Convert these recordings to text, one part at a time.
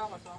राव मातसो.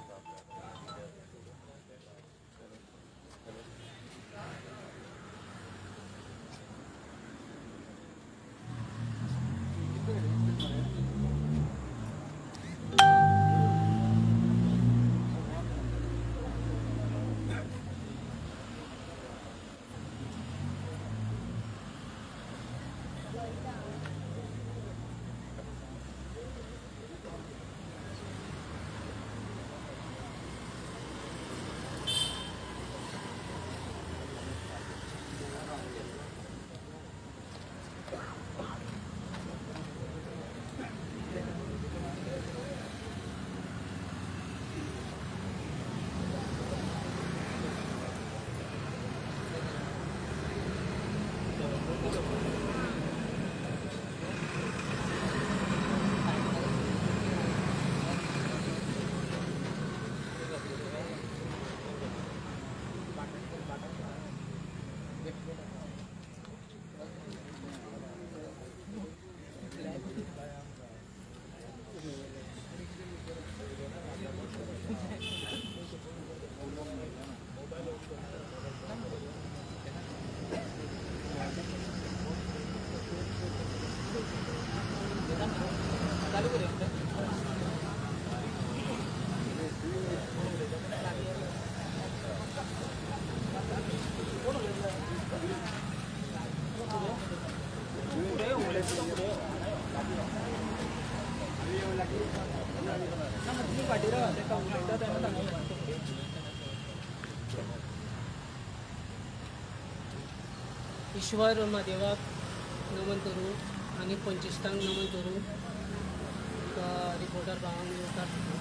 चालू करूया. फाटी राव, तेका उलयता तेन्ना सांगूं. ईश्वर म्हादेवाक नमन करूं आनी पंचिस्तांक नमन करूं. रिपोर्टर भावांक येवकार दिता.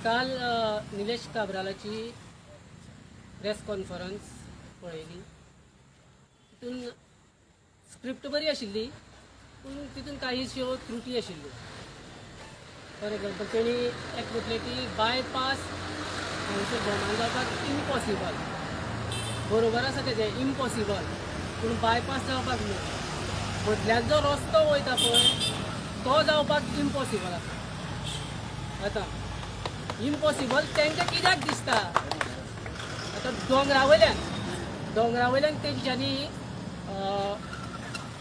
काल निलेश काब्रालाची प्रेस कॉन्फरन्स पळयली. तितून स्क्रिप्ट बरी आशिल्ली, पूण तितून काहीश्यो त्रुटी आशिल्ल्यो. फॉर एग्जाम्पल, तेणी एक म्हटलें की बायपास हांगसर भोमान जावपाक इम्पॉसिबल. बरोबर आसा तेजें, इम्पॉसिबल, पूण बायपास जावपाक न्हू, मदल्यान जो रस्तो वयता पळय तो जावपाक इम्पॉसिबल आसा. आतां इम्पॉसिबल तांकां कित्याक दिसता? आतां दोंगरा वयल्यान तेंच्यांनी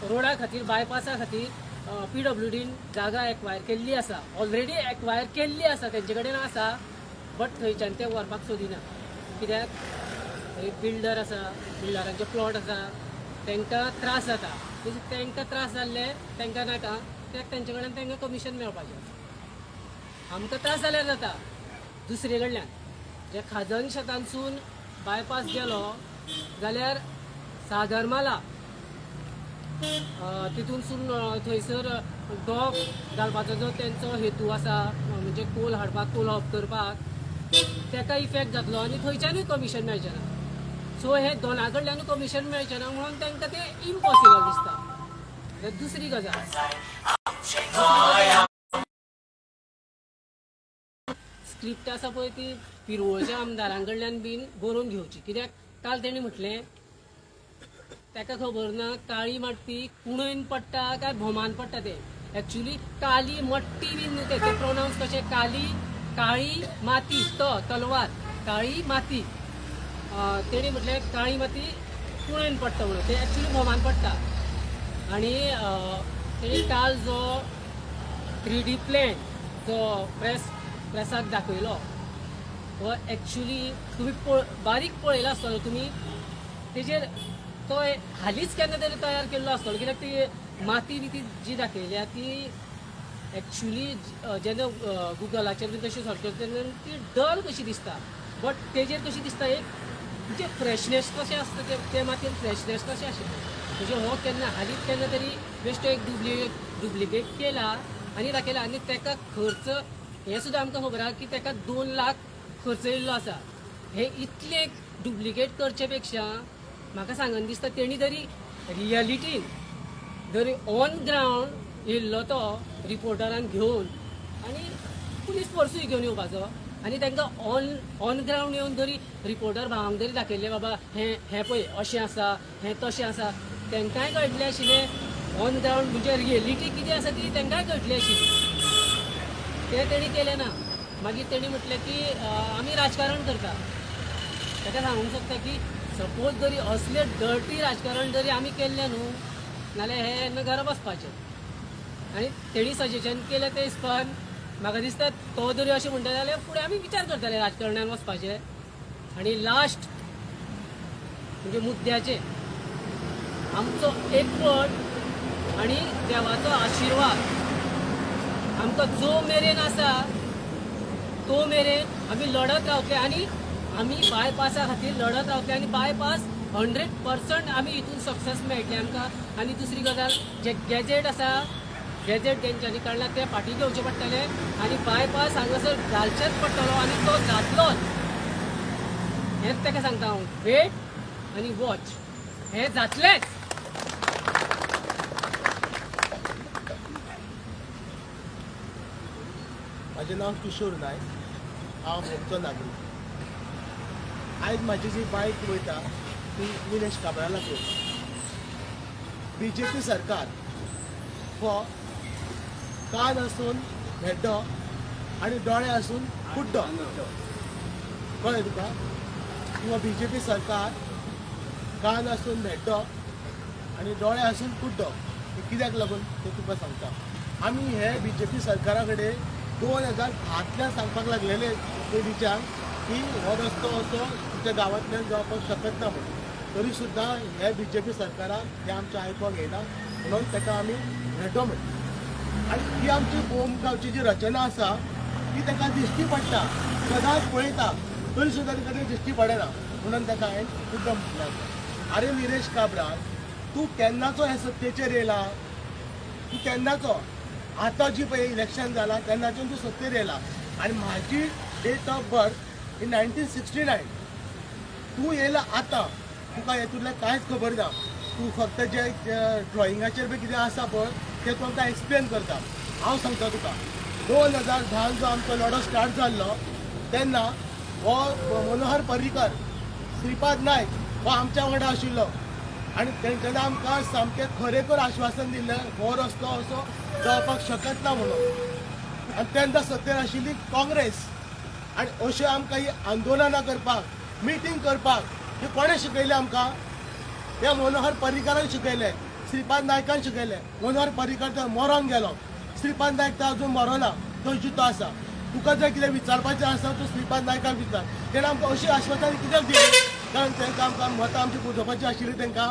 रोडा खातीर, बायपासा खातीर पीडब्ल्यूडीन जागा एक्वायर केल्ली आसा, ऑलरेडी एक्वायर केल्ली आसा, तेंचे कडेन आसा, बट थंयच्यान ते व्हरपाक सोदिना. कित्याक? थंय बिल्डर आसा, बिल्डरांचे प्लॉट आसा, तांकां त्रास जाता. तांकां त्रास जाल्ले तांकां नाका, कित्याक तेंचे कडेन तांकां कमिशन मेळपाचें आसा. आमकां त्रास जाल्यार जाता. दुसरे कडल्यान जे खाजन शेतांसून बायपास गेलो जाल्यार सागरमाला तितूनसून थंयसर डॉक घालपाचो जो तेंचो हेतू आसा, म्हणजे कोल हाडपाक, कोल ऑफ करपाक, तेका इफेक्ट जातलो आनी थंयच्यानूय कमिशन मेळचें ना. सो हे दोना कडल्यानूय कमिशन मेळचें ना म्हणून तांकां तें इम्पॉसिबल दिसता. दुसरी गजाल, स्क्रिप्ट आसा पळय ती पिरवळच्या आमदारां कडल्यान बीन बरोवन घेवची. कित्याक काल तेणी म्हटलें, ताका खबर ना काळी माती कुणयन पडटा काय भोमान पडटा तें. एक्चुली काली मट्टी बीन न्हू तें, तें प्रोनावन्स कशें, काली, काळी माती, त तलवार, काळी माती. तेणी म्हटलें काळी माती कुणयन पडटा म्हणून, तें एक्चुली भोमान पडटा. आनी तेणी काल जो 3D plan जो प्रेसाक दाखयलो हो एक्चुली तुमी बारीक पळयला आसतलो तुमी तेजेर, तो हालींच केन्ना तरी तयार केल्लो आसतलो. कित्याक ती माती बी ती जी दाखयल्या ती एक्चुली जेन्ना गुगलाचेर बी तशी सर्च करता तेन्ना ती डल कशी दिसता, बट तेजेर कशी दिसता, एक म्हणजे फ्रेशनेस कशें आसता ते ते मातयेन फ्रेशनेस कशें आशिल्लें. म्हणजे हो केन्ना हालींच केन्ना तरी बेश्टो एक डुप्लिकेट केला आनी दाखयला. आनी ताका खर्च हें सुद्दां आमकां खबर आहा की ताका 2 लाख खर्च येयल्लो आसा. हे इतलें डुप्लिकेट करचे पेक्षा म्हाका सांगन दिसता, तेणी तरी रियलिटीन जरी ऑन ग्रावंड येयल्लो तो रिपोर्टरान घेवन आनी पुलीस फोर्सूय घेवन येवपाचो आनी तांकां ऑन ग्रावंड येवन जरी रिपोर्टर भावांक जरी दाखयल्लें, बाबा हें हें पळय अशें आसा, हें तशें आसा, तांकांय कळटलें आशिल्लें. ऑन ग्रावंड म्हणजे रियलिटी कितें आसा ती तांकांय कळटली आशिल्ली. तें तेणी केलें ना. मागीर तेणी म्हटलें की आमी राजकारण करता. ताका सांगूंक सोदता की सपोज जरी असलें डर्टी राजकारण जरी आमी केल्लें न्हू नाल्यार हे हेन्ना घरा बसपाचें. आनी तेणी सजेशन केलें तें हिसपान म्हाका दिसता तो जरी अशें म्हणटा जाल्यार फुडें आमी विचार करतले राजकारणान वचपाचें. आनी लास्ट म्हणजे मुद्द्याचें, आमचो एकवट आनी देवाचो आशिर्वाद आमकां जो मेरेन आसा तो मेरेन आमी लढत रावतले आनी आमी बायपासा खातीर लढत रावतले आनी बायपास 100% आमी हितून सक्सेस मेळटले आमकां. आनी दुसरी गजाल, जे गॅजेट आसा, गॅजेट तेंच्यांनी काडला ते फाटीं घेवचे पडटले आनी बायपास हांगासर घालचेच पडटलो आनी तो जातलोच, हेंच ताका सांगता हांव. वेट आनी वॉच, हें जातलेंच. म्हाजें नांव किशोर नायक, हांव भोमचो नागरीक. आयज म्हाजी जी बायक वयता ती निलेश काब्रालाक वयता. बीजेपी सरकार हो कान आसून भेड्डो आनी दोळे आसून कुड्डो, कळ्ळें तुका? किंवा बीजेपी सरकार कान आसून भेड्डो आनी दोळे आसून कुड्डो, हे कित्याक लागून तें तुका सांगता. आमी हे बीजेपी सरकारा कडेन 2010तल्यान सांगपाक लागलेले पयलींच्यान की हो रस्तो असो तुमच्या गांवांतल्यान जावपाक शकत ना म्हणून, तरी सुद्दां हे बीजेपी सरकाराक हे आमचें आयकोंक येना म्हणून ताका आमी भेड्डो म्हणटा. आनी ही आमची भोम गांवची जी रचना आसा ती ताका दिश्टी पडटा, सदांच पळयता, तरी सुद्दां ताका ती दिश्टी पडना म्हणून ताका हांवें कुड्डो म्हटलें आसा. आरे निलेश काब्राल, तूं केन्नाचो हे सत्तेचेर येयला? तूं केन्नाचो? आतां जी पळय इलेक्शन जालां तेन्नाच्यान तूं सत्तेर येयला. आनी म्हाजी डेट ऑफ बर्थ ही 1969. तूं येयला आतां, तुका हेतूंतलें कांयच खबर ना. तूं फक्त जे ड्रॉइंगाचेर बी कितें आसा पळय तें तूं आमकां एक्सप्लेन करता. हांव सांगता तुका, 2010 जो आमचो लढो स्टार्ट जाल्लो तेन्ना हो मनोहर पर्रीकर, श्रीपाद नायक हो आमच्या वांगडा आशिल्लो आनी तेंच्यांनी आमकां सामकें खरेखर आश्वासन दिल्लें हो रस्तो असो जावपाक शकत ना म्हणून. आनी तेन्ना सत्तेर आशिल्ली काँग्रेस. आनी अश्यो आमकां ही आंदोलनां करपाक, मिटींग करपाक ही कोणें शिकयलें आमकां? हे मनोहर पर्रीकारान शिकयलें, श्रीपाद नायकान शिकयलें. मनोहर पर्रीकर तर मरोन गेलो, श्रीपाद नायक तर अजून मरोना, तो जितो आसा. तुका जर कितें विचारपाचें आसा तूं श्रीपाद नायकाक विचार. तेणें आमकां अशी आश्वासनां कित्याक दिली? कारण तांकां आमकां मतां आमची पुजोवपाची आशिल्ली तांकां.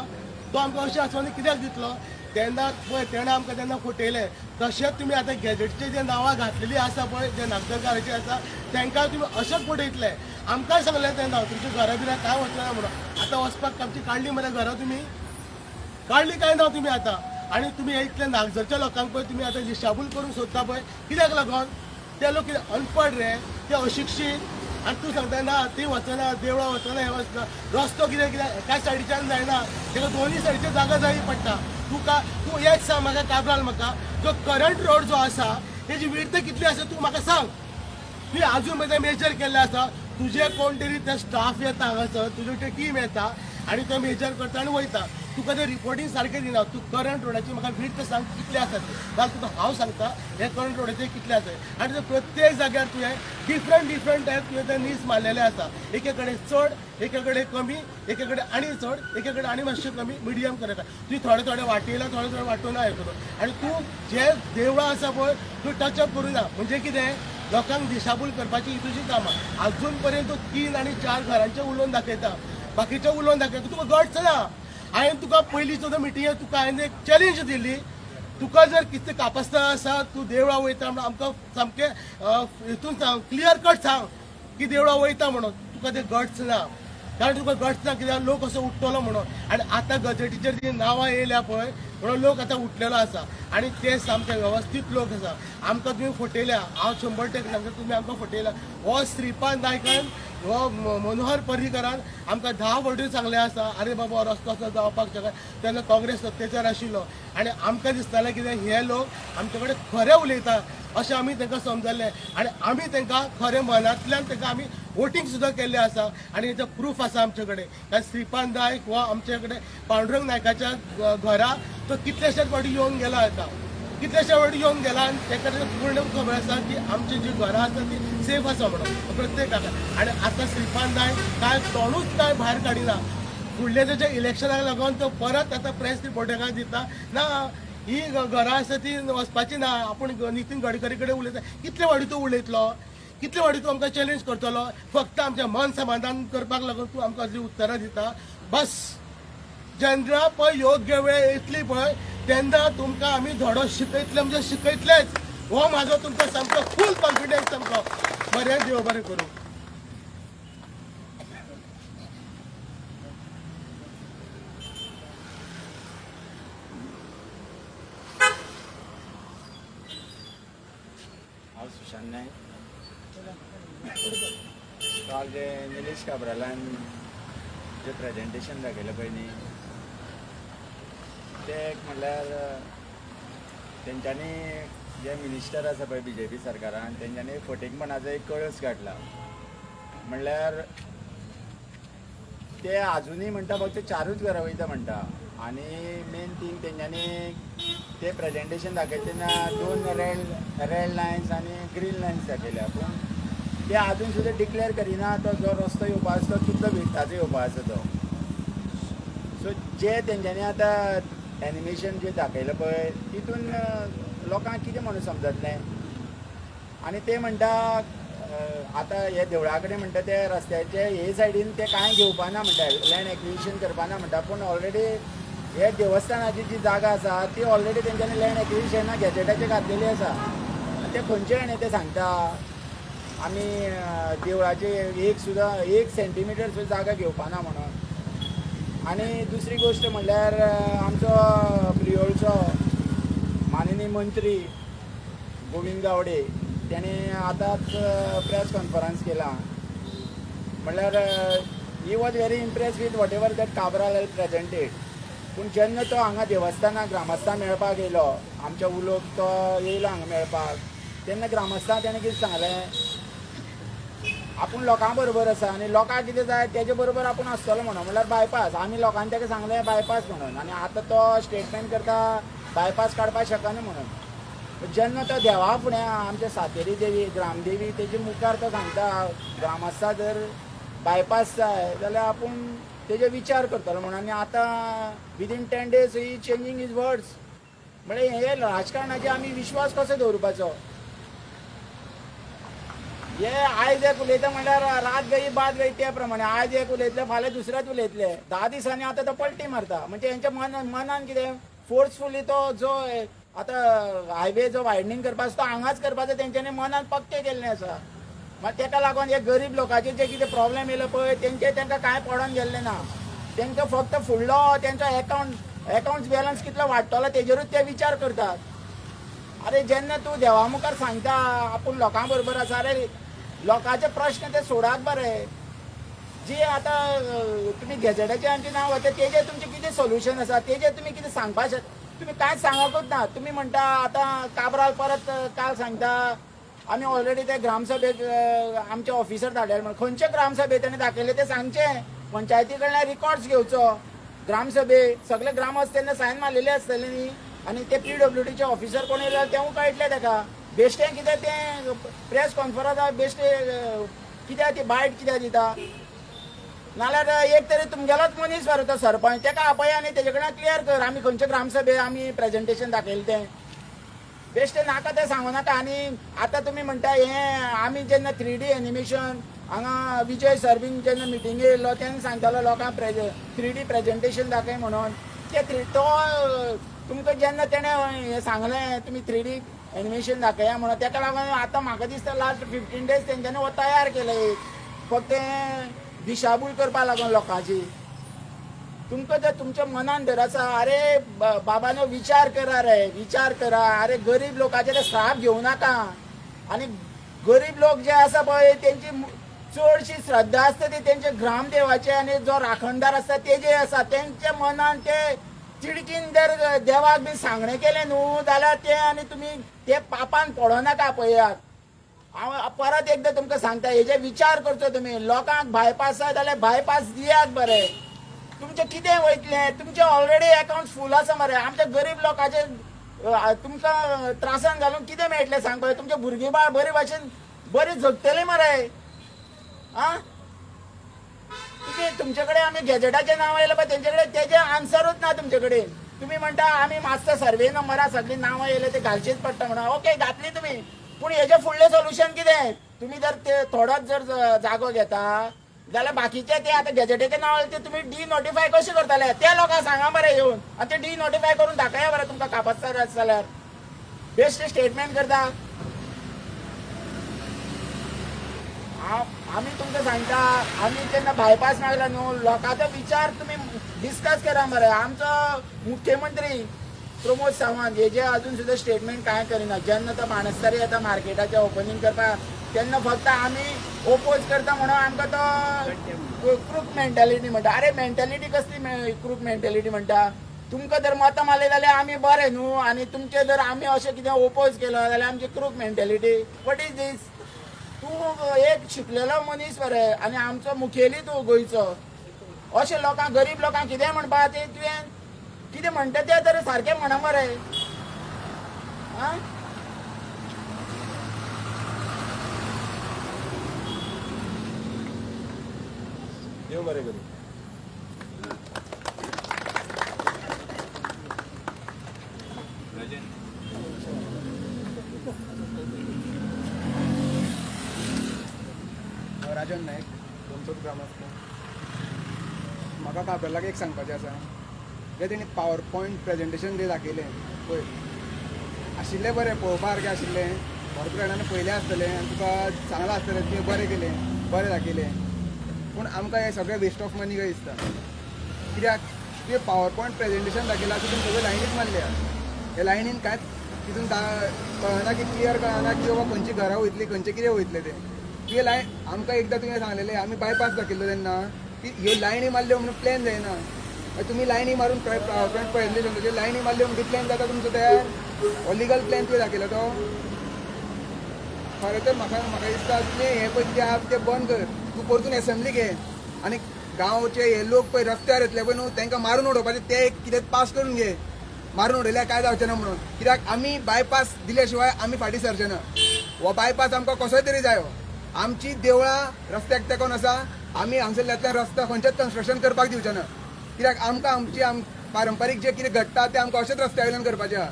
तो आमकां अशी आश्वासनां कित्याक दितलो? तेन्ना पळय तेणें आमकां तेन्ना फटयलें. तशेंच तुमी आतां गॅजेटचे जे नांवां घातलेलीं आसा पळय, जे नागदरकाराचे आसा तांकां तुमी अशेंच फटयतले. आमकांय सांगलें तेन्ना तुमच्या घरां बिरां कांय वचना म्हणून. आतां वचपाक आमची काडली मरे घरां, तुमी काडली काय ना तुमी आतां? आनी तुमी इतले नागझरच्या लोकांक पळय तुमी आतां दिशाभूल करूंक सोदता पळय, कित्याक लागून? ते लोक कितें अनपड रे? ते अशिक्षीत? आनी तूं सांगता ना ती वचना, देवळां वचना, हें वचना, रस्तो कितें कितें एकाच सायडीच्यान जायना, ताका दोनूय सायडीची जागा जाय पडटा. तुका तूं एक सांग म्हाका काब्राल, म्हाका जो करंट रोड जो आसा तेजी विर्थ कितली आसा तूं म्हाका सांग. तुवें आजून मेरेन मेजर केल्लें आसा? तुजे कोण तरी ते स्टाफ येता हांगासर, तुजे ते टीम येता आनी ते मेजर करता आनी वयता. तुका ते रिपोर्टींग सारकें दिना. तूं करंट रोडाची म्हाका विर्थ सांग कितले आसा ते, जाल्यार तुका हांव सांगता हे करंट रोडाचे कितले आसा. आनी ते प्रत्येक जाग्यार तुवें डिफरंट डिफरंट टायप तुवें ते नीस मारलेले आसा. एके कडेन चड, एके कडेन कमी, एके कडेन आनी चड, एके कडेन आनी मातशें कमी, मिडियम करता. तुवें थोडे थोडे वाटयला, थोडे थोडे वांटून ना हें करून. आनी तूं जे देवळां आसा पळय तूं टचअप करूं ना, म्हणजे कितें लोकांक दिशाभूल करपाची ही तुजी कामां. आजून पर्यंत तूं 3 आनी 4 घरांचें उलोवन दाखयता, बाकीचें उलोवन दाखयता, तुका गट्स ना. हांवें तुका पयलीं सुद्दां मिटिंगेक तुका हांवें एक चॅलेंज दिल्ली, तुका जर कितें कापस्तां आसा तूं देवळां वयता म्हणून आमकां सामकें हितून सांग, क्लियर कट सांग की देवळां वयता म्हणून. तुका ते गट्स ना, कारण तुका गट्स ना कित्याक लोक असो उठ्ठलो म्हणून. आनी आतां गजेटीचेर जी नांवां येयल्या पळय म्हणून लोक आतां उठलेलो आसा आनी ते सामके वेवस्थीत लोक आसा. आमकां तुमी फटयल्या, हांव 100% सांगता तुमी आमकां फटयल्या. हो श्रीपाद नायकान, हो मनोहर पर्रीकरान आमकां 10 फावटी सांगलें आसा, आरे बाबा हो रस्तो असो जावपाक शकना. तेन्ना काँग्रेस सत्तेचेर आशिल्लो आनी आमकां दिसतालें कितें हे लोक आमचे कडेन खरें उलयता अशें आमी तांकां समजलें आनी आमी तांकां खरें मनांतल्यान तांकां आमी वोटींग सुद्दां केल्लें आसा आनी हेचो प्रूफ आसा आमचे कडेन. कारण श्रीपाद नायक हो आमचे कडेन पांडुरंग नायकाच्या घरा तो कितलेशेच फावटी येवन गेला आतां. कितलेशे फावटी येवन गेला आनी ताका पूर्ण खबर आसा की आमची जी घरां आसा ती सेफ आसा म्हणून प्रत्येकाक. आनी आतां श्रीपाद नायक कांय तोंडूच कांय भायर काडिना. फुडल्या तेच्या इलेक्शनाक लागून तो परत आतां प्रेस रिपोर्टराक दिता ना ही घरां आसा ती वचपाची ना. आपूण नितीन गडकरी कडेन उलयता. कितले फावटी तूं उलयतलो, कितले फावटी तूं आमकां चॅलेंज करतलो? फक्त आमचें मन समाधान करपाक लागून तूं आमकां असली उत्तरां दिता. बस, जेन्ना पळय योग्य वेळ येतली पळय तेन्ना तुमकां आमी धडो शिकयतले, म्हणजे शिकयतलेच. हो म्हाजो तुमकां सामको फूल कॉन्फिडन्स सामको. बरें, देव बरें करूं. हांव सुशांत नायक. काल जे निलेश काब्रालान जे प्रेजेंटेशन दाखयलें पळय न्ही, तें एक म्हणल्यार तेंच्यांनी जे मिनिस्टर आसा पळय बीजेपी सरकारान, तेंच्यांनी फटींगपणाचो एक कळस काडला. म्हणल्यार ते आजुनूय म्हणटा फक्त चारूच घरां वयता म्हणटा. आनी मेन थींग तेंच्यांनी ते प्रेजेंटेशन दाखयता तेन्ना दोन रेड लायन्स आनी ग्रीन लायन्स दाखयल्या, पूण ते आजून सुद्दां डिक्लेअर करिना तो जो रस्तो येवपा आसा तो कितलो विडताचो येवपा आसा तो. सो जे तेंच्यांनी आतां एनिमेशन जे दाखयलें पळय तितून लोकांक कितें म्हणून समजतलें? आनी ते म्हणटा आतां हे देवळा कडेन म्हणटा ते रस्त्याचे हे सायडीन ते कांय घेवपा ना म्हणटा, लँड एक्विजिशन करपा ना म्हणटा, पूण ऑलरेडी हे देवस्थानाची जी जागा आसा ती ऑलरेडी तेंच्यांनी लँड एक्विजिशना गॅजेटाचेर घातलेली आसा. आनी ते खंयचे हेणे ते सांगता आमी देवळाचे एक सुद्दां एक सेंटीमिटर सुद्दां जागा घेवपा ना म्हणून. आनी दुसरी गोश्ट म्हणल्यार आमचो प्रियोळचो माननीय मंत्री गोविंद गावडे तेणें आतांच प्रेस कॉन्फरन्स केला. म्हणल्यार he was very impress with whatever that Cabral had presented. पूण जेन्ना तो हांगा देवस्थानाक ग्रामस्थां मेळपाक येयलो, आमच्या उलोवप तो येयलो हांगा मेळपाक, तेन्ना ग्रामस्थांक तेणें कितें सांगलें, आपूण लोकां बरोबर आसा आनी लोकांक कितें जाय तेजे बरोबर आपूण आसतलो म्हणून. म्हणल्यार बायपास आमी लोकांनी ताका सांगलें बायपास म्हणून, आनी आतां तो स्टेटमेंट करता बायपास काडपाक शकना म्हणून. जेन्ना तो देवा फुडें आमच्या सातेरी देवी ग्रामदेवी तेजे मुखार तो सांगता ग्रामस्था जर बायपास जाय जाल्यार आपूण तेजे विचार करतलो म्हणून, आनी आतां within 10 days he changing his words. म्हळ्यार हे राजकारणाचेर आमी विश्वास कसो दवरपाचो? हे आयज एक उलयता म्हणल्यार रात गई बात गई त्या प्रमाणे आयज एक उलयतले, फाल्यां दुसरेच उलयतले, 10 दिसांनी आतां तो पलटी मारता. म्हणजे हेंच्या मनान कितें फोर्सफुली तो जो आतां हायवे जो वायडनींग करपाचो तो हांगाच करपाचो तेंच्यांनी मनान पक्कें केल्लें आसा. मागीर तेका लागून हे गरीब लोकांचे जे कितें प्रॉब्लेम येयलो पळय तेंचे तेंकां कांय पडोन गेल्लें ना. तेंकां फक्त फुडलो तेंचो एकावंट बॅलन्स कितलो वाडटलो तेजेरूच ते विचार करतात. अरे जेन्ना तूं देवा मुखार सांगता आपूण लोकां बरोबर आसा, अरे लोकांचे प्रश्न ते सोडात बरे. जी आतां तुमी गॅजेटाचें आमचें नांव वता तेजेर तुमचें कितें सोल्युशन आसा, तेजेर तुमी कितें सांगपाक शकता? तुमी कांयच सांगकूच ना. तुमी म्हणटा आतां काब्राल परत काल सांगता आमी ऑलरेडी ते ग्रामसभेक आमचे ऑफिसर धाडले म्हणून. खंयचे ग्रामसभे तेणें दाखयले ते सांगचें. पंचायती कडल्यान रिकॉर्ड्स घेवचो. ग्रामसभे सगळे ग्रामस्थ तेन्ना सायन मारलेले आसतले न्ही, आनी ते पीडब्ल्यूडीचे ऑफिसर कोण येयले तेवूय कळटलें ताका. बेश्टें कितें तें प्रेस कॉन्फरन्स बेश्टें कित्याक ती बायट कित्याक दिता? नाल्यार एक तरी तुमगेलोच मनीस मरे तो सरपंच, ताका आपय आनी तेजे कडेन क्लियर कर आमी खंयचे ग्रामसभे आमी प्रेजेंटेशन दाखयलें तें. बेश्टें नाका तें सांगू नाका. आनी आतां तुमी म्हणटा हें आमी जेन्ना 3D animation हांगा विजय सर बीन जेन्ना मिटिंगे येयल्लो तेन्ना सांगतालो लोकांक 3D presentation दाखय म्हणून. ते थ्री तो तुमकां जेन्ना तेणें हें सांगलें तुमी 3D animation दाखया म्हणून, तेका लागून आतां म्हाका दिसता लास्ट 15 डेज तेंच्यांनी हो तयार केलें एक फक्त हें दिशाभूल करपा लागून लोकांची. तुमकां जर तुमच्या मनान धर आसा, अरे बाबानो विचार करा रे, विचार करा. अरे गरीब लोकांचे ते श्राप घेवं नाका. आनी गरीब लोक जे आसा पळय तेंची चडशी श्रद्धा आसता ती तेंचे ग्रामदेवाचे आनी जो राखणदार आसता तेजे आसा. तेंच्या मनान ते तिडकीन जर देवाक बी सांगणें केलें न्हू जाल्यार ते आनी तुमी ते पापान पडो नाका. पळयात, हांव परत एकदां तुमकां सांगता, हेजे विचार करचो तुमी. लोकांक बायपास जाय जाल्यार बायपास दियात बरे. तुमचें कितें वयतलें? तुमचें ऑलरेडी अकाउंट फूल आसा मरे. आमच्या गरीब लोकांचे तुमकां त्रासान घालून कितें मेळटलें सांग पळय. तुमचे भुरगीं बाळ बरे भाशेन बरी जगतली मरे. आं, कितें तुमचे कडेन आमी गॅजेटाचें नांव येयलें पळय, तेंचे कडेन तेजें आन्सरूच ना तुमचे कडेन. तुमी म्हणटा आमी मातसो सर्वे नंबरा सगळीं नांवां येयले ते घालचीच पडटा म्हणून. ओके, घातली तुमी, पूण हेजे फुडलें सोल्युशन कितें? तुमी जर ते थोडोच जर जागो घेता जाल्यार बाकीचे ते आतां गॅजेटाचें नांव आयलें ते तुमी डी नोटिफाय कशें करतले? ते लोकांक सांगा मरे येवन, आनी ते डी नोटिफाय करून दाखया मरे तुमकां कापस्तार आसा जाल्यार. बेश्ट स्टेटमेंट करता. आमी तुमकां सांगता, आमी जेन्ना बायपास मागला न्हू, लोकांचो विचार तुमी डिस्कस करा मरे. आमचो मुख्यमंत्री प्रमोद सावंत हेजे अजून सुद्दां स्टेटमेंट कांय करिना. जेन्ना तो बाणस्तारी येता मार्केटाचें ओपनींग करपाक तेन्ना फक्त आमी ओपोज करता म्हणून आमकां तो क्रूक मेंटेलिटी म्हणटा. अरे मेंटेलिटी कसली क्रूक मेंटेलिटी म्हणटा? तुमकां जर मतां मारली जाल्यार आमी बरे न्हू, आनी तुमचे जर आमी अशें कितें ओपोज केलो जाल्यार आमची crook mentality. What is this? तूं एक शिकलेलो मनीस मरे आनी आमचो मुखेली तूं गोंयचो. अशें लोकांक, गरीब लोकांक कितें म्हणपा तें तुवें कितें म्हणटा तें तर सारकें म्हणा मरे. आं, देव बरें करूं. हांव राजन नायक, दोनसोच ग्रामस्थ. म्हाका काब्रालाक एक सांगपाचें आसा, जें तेणी पावर पॉयंट प्रेजेंटेशन जें दाखयलें पळय, आशिल्लें बरें, पळोवपा सारकें आशिल्लें, भरपूर जाणांनी पळयलें आसतलें आनी तुका सांगलां आसतलें तुवें बरें केलें, बरें दाखयलें. पूण आमकां हें सगळें वेस्ट ऑफ मनी कशें दिसता. कित्याक तुवें पावर पॉयंट प्रेजेंटेशन दाखयलां, तितून सगळ्यो लायनीच मारल्या. हे लायनीन कांयच तितून कळना की, क्लियर कळना की बाबा खंयची घरां वयतली, खंयचें कितें वयतलें तें. तुवें लायन आमकां एकदां तुवें सांगलेलें, आमी बायपास दाखयल्लो तेन्ना की ह्यो लायनी मारल्यो म्हणून प्लॅन जायना. मागीर तुमी लायनी मारून पावर पॉयंट प्रेजेंटेशन तुजें लायनी मारल्यो म्हणटकीर प्लॅन जाता तुमचो तयार? हो लिगल प्लॅन तुवें दाखयलो तो खरें तर म्हाका म्हाका दिसता तुवें हें पळय कितें आहा तें बंद कर. तूं परतून एसेंब्ली घे आनी गांवचे हे लोक पळय रस्त्यार येतले पळय न्हू, तांकां मारून उडोवपाचें तें एक कितें पास करून घे. मारून उडयल्यार कांय जावचें ना म्हणून. कित्याक आमी बायपास दिले शिवाय आमी फाटीं सरचे ना. हो बायपास आमकां कसोय तरी जायो. आमची देवळां रस्त्याक तेंकोन आसा. आमी हांगसरल्यांतल्यान रस्तो खंयचेच कन्स्ट्रक्शन करपाक दिवचे ना. कित्याक आमकां आमची पारंपारीक जें कितें घडटा तें आमकां अशेंच रस्त्या वयल्यान करपाचें आहा.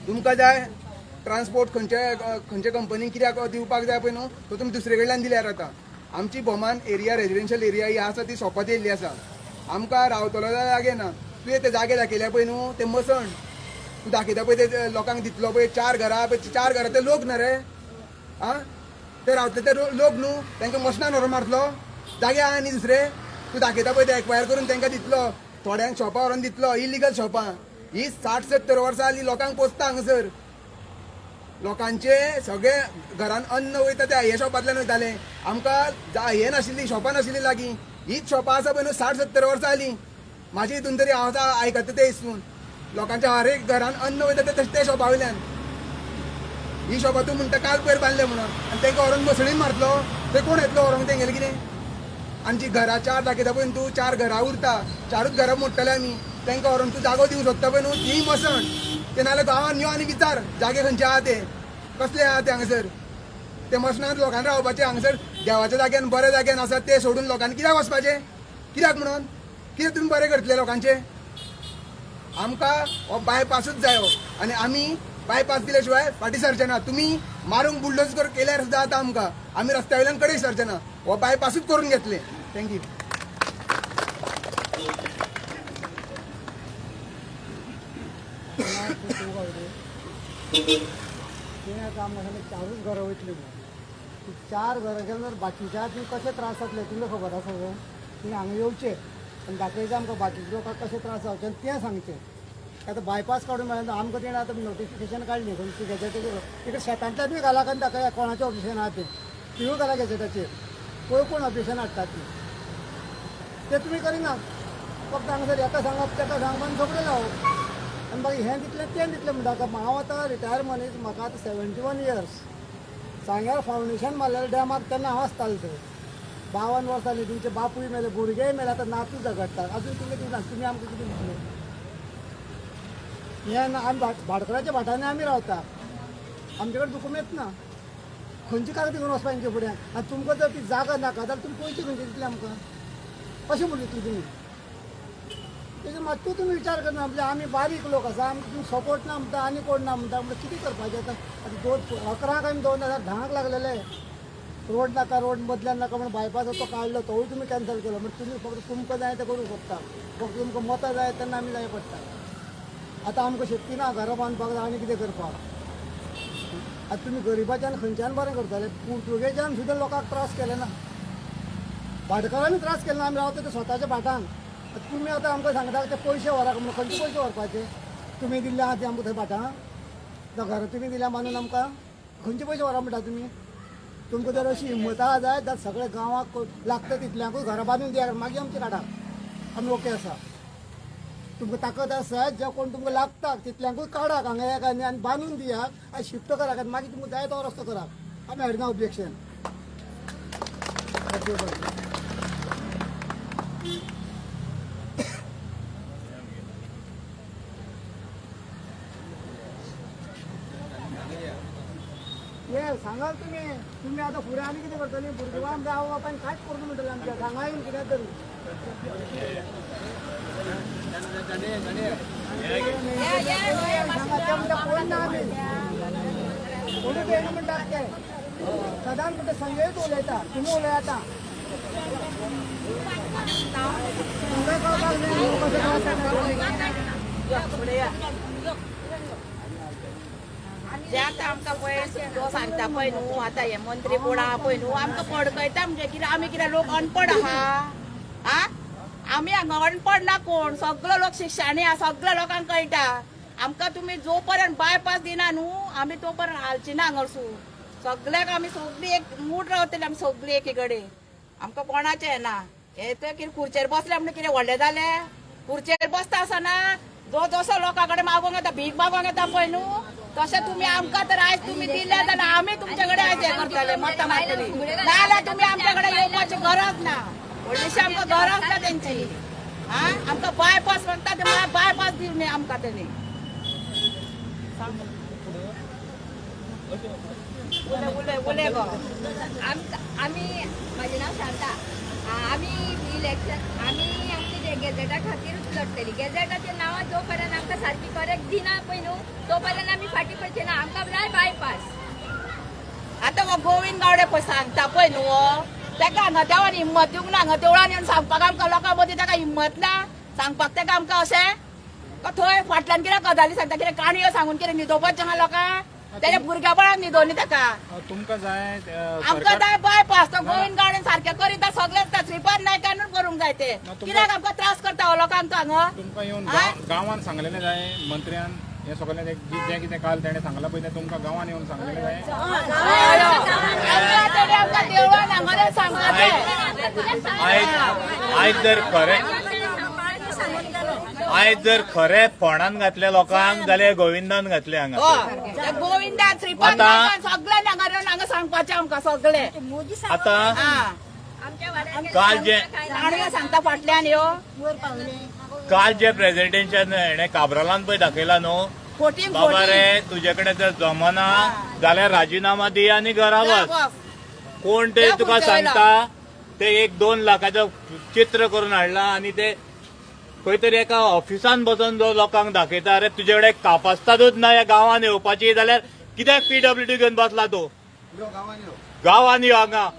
तुमकां जाय ट्रान्सपोर्ट खंयचे खंयचे कंपनीक कित्याक दिवपाक जाय पळय न्हू, तो तुमी दुसरे कडल्यान दिल्यार जाता. आमची भोमान एरिया, रेजिडेन्शियल एरिया ही आसा ती सोंपत येयल्ली आसा. आमकां रावतलो जाल्यार जागे ना. तुवें ते जागे दाखयले पळय न्हू, ते मसण तूं दाखयता पळय, ते लोकांक दितलो पळय चार घरां पळय, चार घरां ते लोक ना रे. आं, ते रावतले ते लोक न्हू, तांकां मसणान व्हरून मारतलो? जागे आहा न्ही दुसरे. तूं दाखयता पळय ते एक्वायर करून तांकां दितलो, थोड्यांक शॉपां व्हरून दितलो, इलिगल शॉपां. ही 60-70 वर्सां जालीं लोकांक पोसता हांगासर. लोकांचे सगळे घरान अन्न वयता त्या हे शॉपांतल्यान वयताले. आमकां हें नाशिल्ली, शॉपां नाशिल्ली लागीं. हीच शॉपां आसा पळय न्हू, 60-70 वर्सां जालीं म्हाजे हितून तरी हांव आतां आयकता ते हिसून लोकांच्या हर एक घरान अन्न वयता ते तशें ते शॉपा वयल्यान. ही शॉपां तूं म्हणटा काल पयर बांदले म्हणून, आनी तांकां व्हरून मसणीन मारतलो? ते कोण येतलो व्हरोंक तेंगेलें कितें? आनी जी घरां चार दाखयता पळय न्हू तूं, चार घरां उरता, चारूच घरां मोडटले आमी. तांकां व्हरून तूं जागो दिवंक सोदता पळय न्हू, ती मसण. ते नाल्यार गांवान यो आनी विचार जागे खंयचे आहा ते, कसले आहा ते हांगासर. ते मसणांत लोकांनी रावपाचें. हांगासर देवाच्या जाग्यान बऱ्या जाग्यान आसा ते सोडून लोकांनी कित्याक वचपाचें? कित्याक म्हणून? कितें तुमी बरें करतले लोकांचें? आमकां हो बायपासूच जायो आनी आमी बायपास दिले शिवाय फाटीं सरचे ना. तुमी मारूंक बुलडोज केल्यार सुद्दां आतां आमकां आमी रस्त्या वयल्यान कडेक सरचे ना. हो बायपासूच करून घेतले. Thank you. तें काम आसलें, चारूच घरां वयतली म्हणून. ती चार घरां गेल्यार बाकीच्या ती कशे त्रास जातले तुमकां खबर आसा न्हू. तुमी हांगा येवचे आनी दाखयचे आमकां बाकीच्या लोकांक कशे त्रास जावचे आनी तें सांगचें. आतां बायपास काडून मेळना आमकां. तेणें आतां नोटिफिकेशन काडली खंयची गॅजेटाचेर, इकडे शेतांतल्यानूय घाला आनी दाखया कोणाचें ऑब्जेक्शन आहा तें. तिवूय घाला गॅजेटाचेर, पळय कोण ऑब्जेक्शन हाडटात ती. ते तुमी करिनात. फक्त हांगासर हेका सांगप, तेका सांगप आनी झगडे लावप आनी मागीर हें दितलें तें दितलें म्हणटा. आतां हांव आतां रिटायर मनीस, म्हाका आतां 71 इयर्स. सांग्यार फावंडेशन मारलेलें डॅमाक तेन्ना हांव आसतालें थंय. 52 वर्सां जालीं, तुमचे बापूय मेले, भुरगेय मेले, आतां नातू झगडटात. अजून तुमी दिवना. तुमी आमकां कितें दितले? हें ना, आमी भाटकाराच्या भाटांनी आमी रावता, आमचे कडेन दुकुमेंत ना, खंयची कागद घेवन वचपा हेंचे फुड्यान? आनी तुमकां जर ती जागा नाका जाल्यार तुमी पयशे खंयचे दितले आमकां अशें म्हणले तुमी. तेजेर मातूय तुमी विचार करना, म्हणजे आमी बारीक लोक आसा, आमकां तुमी सपोर्ट ना म्हणटा आनी कोण ना म्हणटा, म्हणजे कितें करपाचें आतां? आतां 11 आमी 2010 लागलेले रोड नाका, रोड बदल्यान नाका म्हण बायपास तो काडलो, तोवूय तुमी कॅन्सल केलो. म्हणजे तुमी फक्त तुमकां जाय तें करूंक शकता, फक्त तुमकां मतां जाय तेन्ना आमी जाय पडटा. आतां आमकां शक्ती ना घरां बांदपाक जाय आनी कितें करपाक. आतां तुमी गरिबाच्यान खंयच्यान बरें करतले? पुर्तुगेजान सुद्दां लोकांक त्रास केले ना, भाटकारांनी त्रास केले ना, आमी रावता ते स्वताच्या भाटान. आतां तुमी आतां आमकां सांगता ते पयशे व्हराक म्हणून, खंयचे पयशे व्हरपाचे? तुमी दिल्ले आहा ते आमकां थंय भाटां, घरां तुमी दिल्या बांदून आमकां, खंयचे पयशे व्हरा म्हणटा तुमी? तुमकां जर अशी हिंमत आहा जायत जाल्यार सगळ्या गांवाक लागता तितल्यांकूय घरां बांदून दिया, मागीर आमचे काडा, आमी ओके आसा. तुमकां ताकद आसा जे कोण तुमकां लागता तितल्यांकूय काडाक हांगा एक आनी बांदून दियात आनी शिफ्ट करात आनी मागीर तुमकां जाय तो रस्तो करात, आमी हाडना ऑब्जेक्शन. ये सांगाल तुमी, तुमी आतां फुडें आनी कितें करतली? भुरगीं आमच्या आवय बापायन कांयच करूं म्हणटलें आमच्या, सांगा येवन कितें तरी. सांगा ते म्हणटा कोण ना, आमी कोणूच येना म्हणटात ते सदांच म्हणटा. संजयूच उलयता, तुमी उलयाता, तुमकां कळपाक जाय कसो त्रास जाता. जे आतां आमकां पळय तो सांगता पळय न्हू, आतां हे मंत्री कोण आहा पळय न्हू, आमकां पडकयता. म्हणजे कितें आमी कितें लोक अनपड आहा? आ आमी हांगा अनपड ना कोण, सगलो लोक शिक्षणी आहा, सगळ्या लोकांक कळटा. आमकां तुमी जो पर्यंत बायपास दिना न्हू, आमी तो पर्यंत हालची ना हांगासून. सगळ्याक आमी सगळी एक मूड रावतली, आमी सगळी एकी कडेन, आमकां कोणाचें येना. हे ते कितें खुर्चेर बसले म्हणून कितें व्हडलें जालें? खुर्चेर बसता आसतना जो जसो लोकां कडेन मागोंक येता, भीक मागोंक येता पळय न्हू, तशें तुमी आमकां तर आयज तुमी दिले जाल्यार आमी तुमचे कडेन आयज हें करतले, मतां मारतली. नाजाल्यार तुमी आमच्या कडेन येवपाची गरज ना, व्हडलीशी आमकां गरज ना तेंची. हा आमकां बायपास म्हणटा ते बायपास दिवं आमकां तेणी. उलय उलय उलय गो. आमी, म्हाजें नांव शांता. आमी इलेक्शन आमी आमचे गॅझेटा खातीरूच लडटली. गॅझेटाच्या नांवां जो पर्यंत आमकां सारकी करेक्ट दिना पळय न्हू, तो पर्यंत आमी फाटीं पडचे ना. आमकां जाय बायपास. आतां हो गोविंद गावडे पळय सांगता पळय न्हू, हो तेका हांगा देवान हिम्मत दिवंक ना. हांगा देवळान येवन सांगपाक आमकां लोकां मदीं तेका हिम्मत ना सांगपाक तेका आमकां अशें. थंय फाटल्यान कितें गजाली सांगता, कितें काणयो सांगून कितें न्हिदोवपाचें आहा लोकांक? तेज्या भुरग्यापणाक न्हिदोनी तेका. तुमकां जाय आमकां जाय बायपास. तो गोविंद गावडे सारकें करीत सगळें श्रीपाद नायकानूच करूंक जाय ते. कित्याक आमकां त्रास करता हो लोकांक तो हांगा? तुमकां येवन गांवान सांगलेलें जाय मंत्र्यान, हें सगळें जें कितें काल तेणें सांगलां पळय तें तुमकां गांवान येवन सांगलेलें जाय. आमकां तेणें आमकां देवळान हांगा सांगपाचें. आयज जर खरें, आयज जर खरें फोंडान घातले लोकांक जाल्यार गोविंदान घातले हांगा. हय, गोविंदान श्रीपाद नायकान सगळ्यांनी हांगा येवन हांगा सांगपाचें आमकां सगळें. आतां आमच्या काल जे काणयो सांगता फाटल्यान ह्यो. काल जे प्रेझेंटेशन हेणे काब्रालान पळय दाखयला न्हू, फोटींग बाबा फोटींग रे तुजे कडेन जर जमना जाल्यार राजिनामा दी आनी घरा वच. कोण ते त्या तुका खुर्चेर सांगता ते 1-2 लाखाचो चित्र करून हाडला आनी ते खंय तरी एका ऑफिसान बसून जो लोकांक दाखयता. अरे तुजे कडेन कापास्तादूच ना ह्या गांवान येवपाची जाल्यार कित्याक पीडब्ल्यूडी घेवन बसला तूं? गांवान यो, हांगा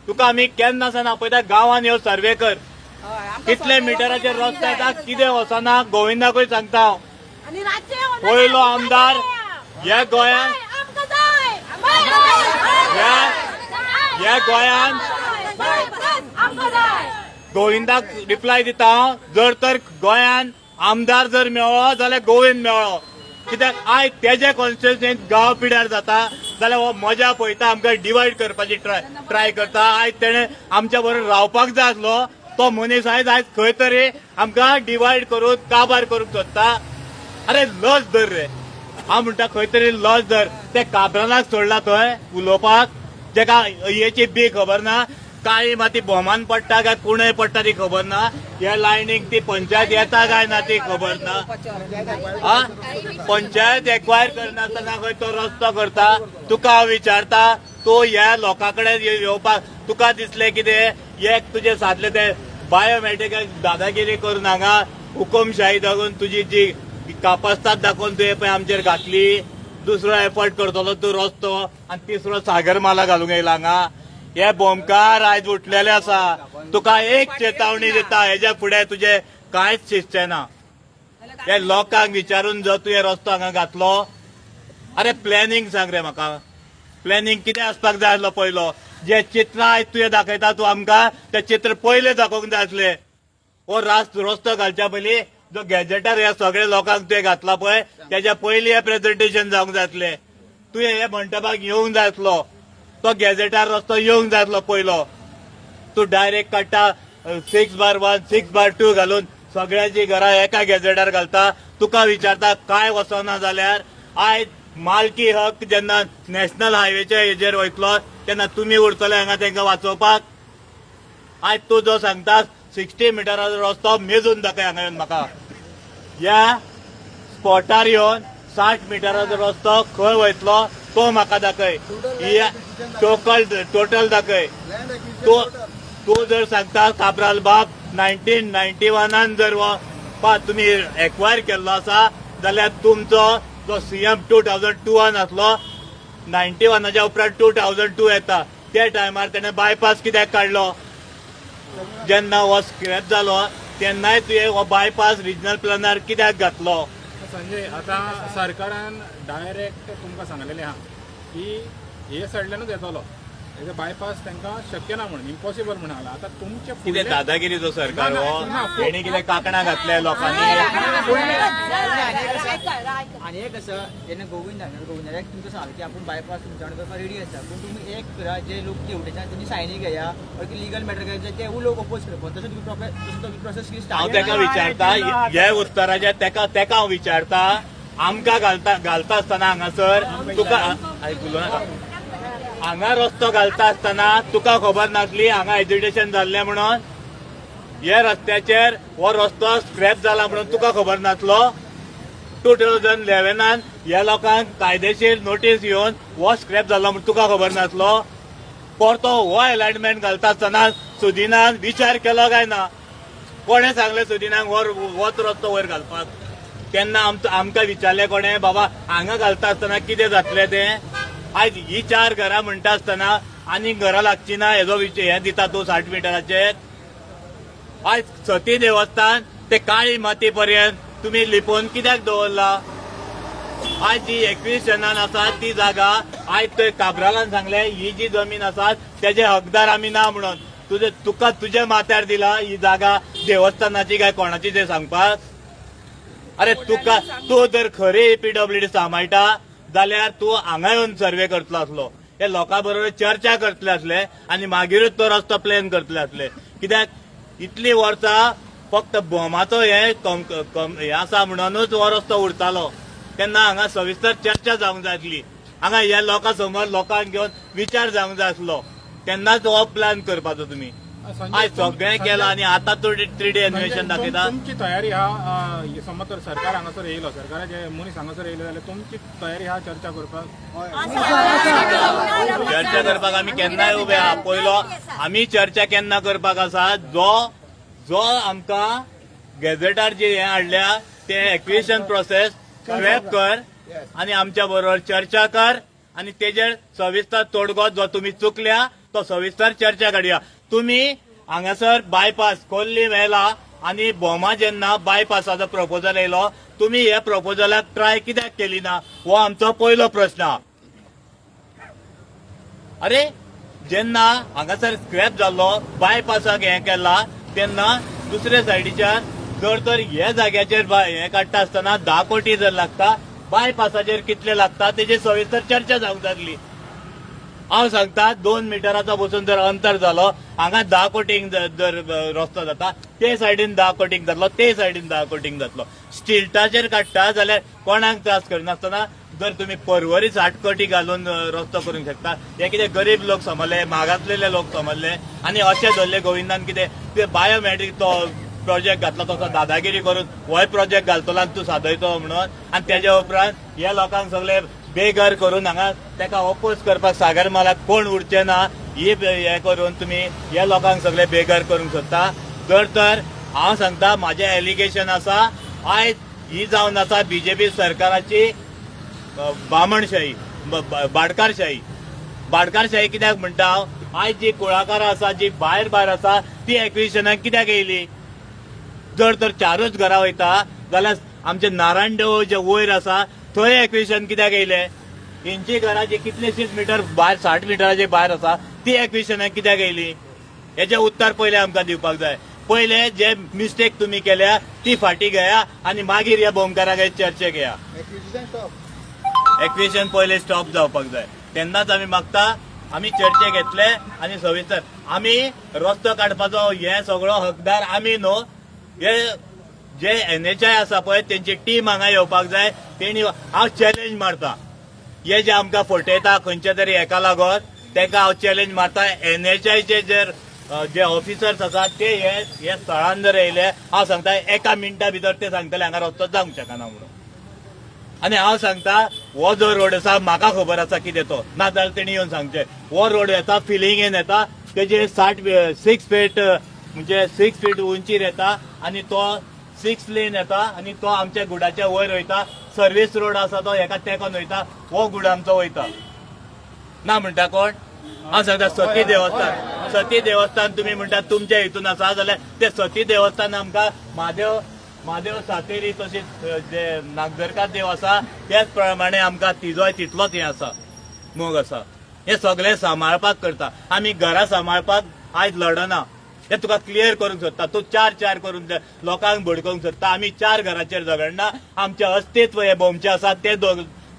तुका आमी केन्ना सावन आपयता, गांवान यो, सर्वे कर, कितले मिटराचेर रस्तो येता, कितें वचना. गोविंदाकूय सांगता हांव, पयलो आमदार ह्या गोंयांत, ह्या गोंयांत गोविंदाक रिप्लाय दिता हांव, जर तर गोंयांत आमदार जर मेळ्ळो जाल्यार गोविंद मेळ्ळो. कित्याक आयज तेजे कॉन्स्टिट्युन्सींत गांव पिड्यार जाता जाल्यार हो मजा पळयता, आमकां डिवायड करपाची ट्राय करता. आयज तेणें आमच्या बरोबर रावपाक जाय आसलो तो मनीस आयज आयज खंय तरी आमकां डिवायड करून काबार करूंक सोदता. अरे लज धर रे, हांव म्हणटा खंय तरी लज धर. ते काब्रालाक सोडला थंय उलोवपाक, जेका हेची बी खबर ना. काळी माती भोमान पडटा काय कुणय पडटा ती खबर ना. ह्या लायनीक ती पंचायत येता काय ना ती खबर ना. हा, पंचायत एक्वायर करनासतना खंय तो रस्तो करता. तुका हांव विचारता, तूं ह्या लोकां कडेन येवपाक तुका दिसलें कितें? एक तुजें सादलें ते बायोमेट्रिकल दादागिरी करून हांगा हुकुमशाही दाखोवन तुजी जी कापस्ताद दाखोवन तुवें पळय आमचेर घातली. दुसरो एफर्ट करतलो तूं रस्तो आनी तिसरो सागरमाला घालूंक येयला हांगा. हे भोमकार आयज उठलेले आसा. तुका एक चेतावणी दिता, हेज्या फुडें तुजें कांयच चिंतचें ना. हे लोकांक विचारून जर तुवें रस्तो हांगा घातलो, अरे प्लॅनिंग सांग रे म्हाका. प्लॅनिंग कितें आसपाक जाय आसलो पयलो? जे चित्र आयज तुवें दाखयता तूं आमकां, ते चित्र पयले दाखोवंक जाय आसले. हो रस्तो घालच्या पयलीं जो गॅजेटार ह्या सगळ्या लोकांक तुवें घातला पळय, तेज्या पयलीं हें प्रेजेंटेशन जावंक जाय आसलें. तुवें हे मंटपाक येवंक जाय आसलो, तो गॅजेटार रस्तो येवंक जाय आसलो पयलो. तूं डायरेक्ट काडटा 6/1 6/2 घालून सगळ्यांची घरां एका गॅजेटार घालता. तुका विचारता काय वचना जाल्यार आयज मालकी हक्क जेन्ना नॅशनल हायवेच्या हेजेर वयतलो तेन्ना तुमी उरतले हांगा तांकां वाचोवपाक. आयज तूं जो सांगता 60 मिटराचो रस्तो मेजून दाखय हांगा येवन म्हाका. ह्या स्पॉटार येवन 60 मिटराचो रस्तो खंय वयतलो तो म्हाका दाखय. टोटल दाखय. तूं जर सांगता काब्राल बाब 1991 जर हो तुमी एक्वायर केल्लो आसा जाल्यार तुमचो जो सीएम 2002 आसलो, 91 उपरांत 2002 येता, त्या टायमार तेणें बायपास कित्याक काडलो? जेन्ना हो स्क्रॅप जालो तेन्नाय तुवें हो बायपास रिजनल प्लॅनार कित्याक घातलो? संजय, आतां सरकारान डायरेक्ट तुमकां सांगलेलें आहा की हे सायडल्यानूच येतलो, हेजे बायपास तांकां शक्य ना म्हणून, इम्पॉसिबल म्हणून सांगलां. आतां तुमचे कितें दादागिरीचो सरकार हो? हेणी कितें कांकणां घातले लोकांनी? आनी एक आसा, जेन्ना गोविंद हांगा गोविंदाक तुमकां सांगलें की आपूण बायपास तुमच्या वांगडा करपाक रेडी आसा, पूण तुमी एक करा, जे लोक तेवटेच्यान तेंची सायनी घेया or legal matter घेया, ते लोक ओपोज करपाक, तसो तुमी तसो तुमी प्रोसेस कितें हांव स्टार्ट तेका विचारता, हे उत्तराचेर तेका हांव विचारता, आमकां घालता आसतना हांगासर तुका उलोवं नाका. हांगा रस्तो घालता आसतना तुका खबर नासली हांगा एज्युटेशन जाल्लें म्हणून? हे रस्त्याचेर हो रस्तो स्क्रॅप जाला म्हणून तुका खबर नासलो? 2011 ह्या लोकांक कायदेशीर नोटीस येवन हो स्क्रॅप जालो म्हणून तुका खबर नासलो? परतो हो एलायनमेंट घालता आसतना सुदिनान विचार केलो काय ना? कोणें सांगलें सुदिनाक होच रस्तो वयर घालपाक? तेन्ना आमकां विचारलें कोणें, बाबा हांगा घालता आसतना कितें जातलें तें? आयज ही 4 घरां म्हणटा आसतना आनीक घरां लागची ना हेजो हें दिता तूं 60 मिटराचेर. आयज सती देवस्थान ते काळी माती पर्यंत तुमी लिपोवन कित्याक दवरला? आयज जी एक्विजिशनान आसा ती जागा आयज थंय काब्रालान सांगलें ही जी जमीन आसा तेजे हकदार आमी ना म्हणून. तुका तुज्या माथ्यार दिला ही जागा देवस्थानाची काय कोणाची तें सांगपाक? अरे तुका तूं जर खरी पीडब्ल्यूडी सांबाळटा जाल्यार तूं हांगा येवन सर्वे करतलो आसलो, हे लोकां बरोबर चर्चा करतले आसले आनी मागीरूच तो रस्तो प्लॅन करतले आसले. कित्याक इतली वर्सां फक्त बोमाचो हे हे आसा म्हणूनच हो रस्तो उरतालो. तेन्ना हांगा सविस्तर चर्चा जावंक जाय आसली, हांगा ह्या लोकां समोर लोकांक घेवन विचार जावंक जाय आसलो, तेन्नाच हो प्लॅन करपाचो तुमी. आयज सगळें केलां आनी आतां तूं 3D animation दाखयता. तुमची तयारी हा, समज तर सरकार हांगासर येयलो, सरकाराचे मनीस हांगासर येयले जाल्यार तुमची तयारी हा चर्चा करपाक? चर्चा करपाक आमी केन्नाय उबे आहा. पयलो आमी चर्चा केन्ना करपाक आसा, जो आमकां गॅझेटार जे हें हाडल्या तें एक्विजिशन प्रोसेस स्क्रॅप कर आनी आमच्या बरोबर चर्चा कर आनी तेजेर सविस्तर तोडगो जो तुमी चुकल्या तो सविस्तर चर्चा काडया. तुमी हांगासर बायपास खोर्ली मेला आनी भोमा जेन्ना बायपासाचो प्रपोजल येयलो तुमी हे प्रपोजलाक ट्राय कित्याक केली ना, हो आमचो पयलो प्रश्न. अरे जेन्ना हांगासर स्क्रॅप जाल्लो बायपासाक हें केला तेन्ना दुसरे सायडीच्यान जर तर हे जाग्याचेर हें काडटा आसतना 10 कोटी जर लागता, बायपासाचेर कितले लागता तेजेर सविस्तर चर्चा जावंक लागली. हांव सांगता 2 मिटराचो बसून जर अंतर जालो हांगा 10 कोटींक जर रस्तो जाता ते सायडीन 10 कोटींक जातलो, ते सायडीन 10 कोटींक जातलो. स्टिल्टाचेर काडटा जाल्यार कोणाक त्रास करिनासतना जर तुमी परवरी 60 कोटी घालून रस्तो करूंक शकता. हे कितें गरीब लोक समजले, मागासलेले लोक समजले आनी अशें धरले गोविंदान कितें ते बायोमॅट्रीक तो प्रोजेक्ट घातलो तसो दादागिरी करून होय प्रोजेक्ट घालतलो आनी तूं सादयतो म्हणून. आनी तेज्या उपरांत ह्या लोकांक सगळे बेघर करून हांगा तेका ओपोज करपाक सागरमालाक कोण उरचे ना ही हे करून तुमी ह्या लोकांक सगळे बेघर करूंक सोदता. जर तर हांव सांगता म्हाजें एलिगेशन आसा आयज ही जावन आसा बीजेपी सरकाराची बामणशाही, भाटकारशाही. भाटकारशाही कित्याक म्हणटा हांव, आयज जी कुळाकारां आसा जी भायर भायर आसा ती एक्विजिशनाक कित्याक येयली? जर तर 4च घरां वयता जाल्यार आमचे नारायण देवूळ जे वयर आसा थंय एक्विजिशन कित्याक येयले? हेंची घरां जी कितलेशीच मिटर भायर 60 मिटराचे भायर आसा ती एक्विजिशनाक कित्याक येयली? हेजें उत्तर पयलें आमकां दिवपाक जाय. पयले जे मिस्टेक तुमी केल्या ती फाटी घेया आनी मागीर ह्या भोमकाराक चर्चेक येया. एक्विजिशन पयले स्टॉप जावपाक जाय, तेन्नाच आमी मागता आमी चर्चेक येतले आनी सविस्तर आमी रस्तो काडपाचो हे सगळो हकदार आमी न्हू. हे जे NHI आसा पळय तेंची टीम हांगा येवपाक जाय. तेणी हांव चॅलेंज मारता, हे जे आमकां फटयता खंयच्या तरी हेका लागून तेका हांव चॅलेंज मारता. NHIचे जर जे ऑफिसर्स आसा ते हे स्थळान जर येयले हांव सांगता एका मिनटा भितर ते सांगतले हांगा रस्तो जावंक शकना म्हणून. आनी हांव सांगता हो जो रोड आसा म्हाका खबर आसा कितें तो, ना जाल्यार तेणी येवन सांगचें. हो रोड येता फिलिंगेन येता, तेजे 6 फीट म्हणजे 6 फीट उंचीर येता आनी तो 6 लेन येता आनी तो आमच्या गुडाच्या वयर वयता. सर्वीस रोड आसा तो हेका तेंकोन वयता, हो गुड आमचो वयता ना म्हणटा कोण? हांव सांगता सती देवस्थान, सती देवस्थान तुमी म्हणटा तुमच्या हितून आसा जाल्यार ते सती देवस्थान आमकां म्हादेव सातेरी तशीच जे नागदरकार देव आसा त्याच प्रमाणे आमकां तिजोय तितलोच हें आसा मोग आसा. हे सगळें सांबाळपाक करता आमी, घरां सांबाळपाक आयज लडना. हे तुका क्लियर करूंक सोदता. तूं 4-4 करून लोकांक भडकोवंक सोदता. आमी 4 घराचेर झगडना, आमचें अस्तित्व हे भोमचें आसा तें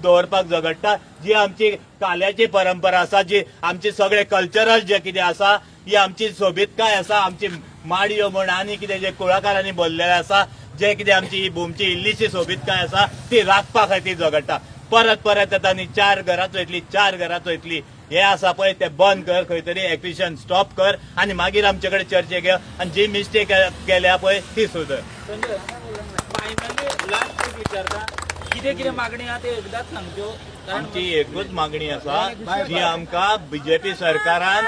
दवरपाक झगडटा. जी आमची काल्याची परंपरा आसा, जी आमची सगळे कल्चरल जे कितें आसा, ही आमची सोबीतकाय आसा, आमची माडयो म्हण आनी कितें जे कुळाकारांनी भरलेले आसा, जे कितें आमची ही भोमची इल्लीशी सोबीतकाय आसा ती राखपा खातीर झगडटा. परत परत येता न्ही 4 घरांच वयतली, 4 घरांच वयतली, हे आसा पळय ते बंद कर, खंय तरी एक्विजिशन स्टॉप कर आनी मागीर आमचे कडेन चर्चे घे आनी जी मिस्टेक केल्या पळय ती सुदर. फायनली लास्ट एक विचारता, कितें कितें मागणी आहा ते एकदाच सांगच्यो. आमची एकूच मागणी आसा जी आमकां बीजेपी सरकारान,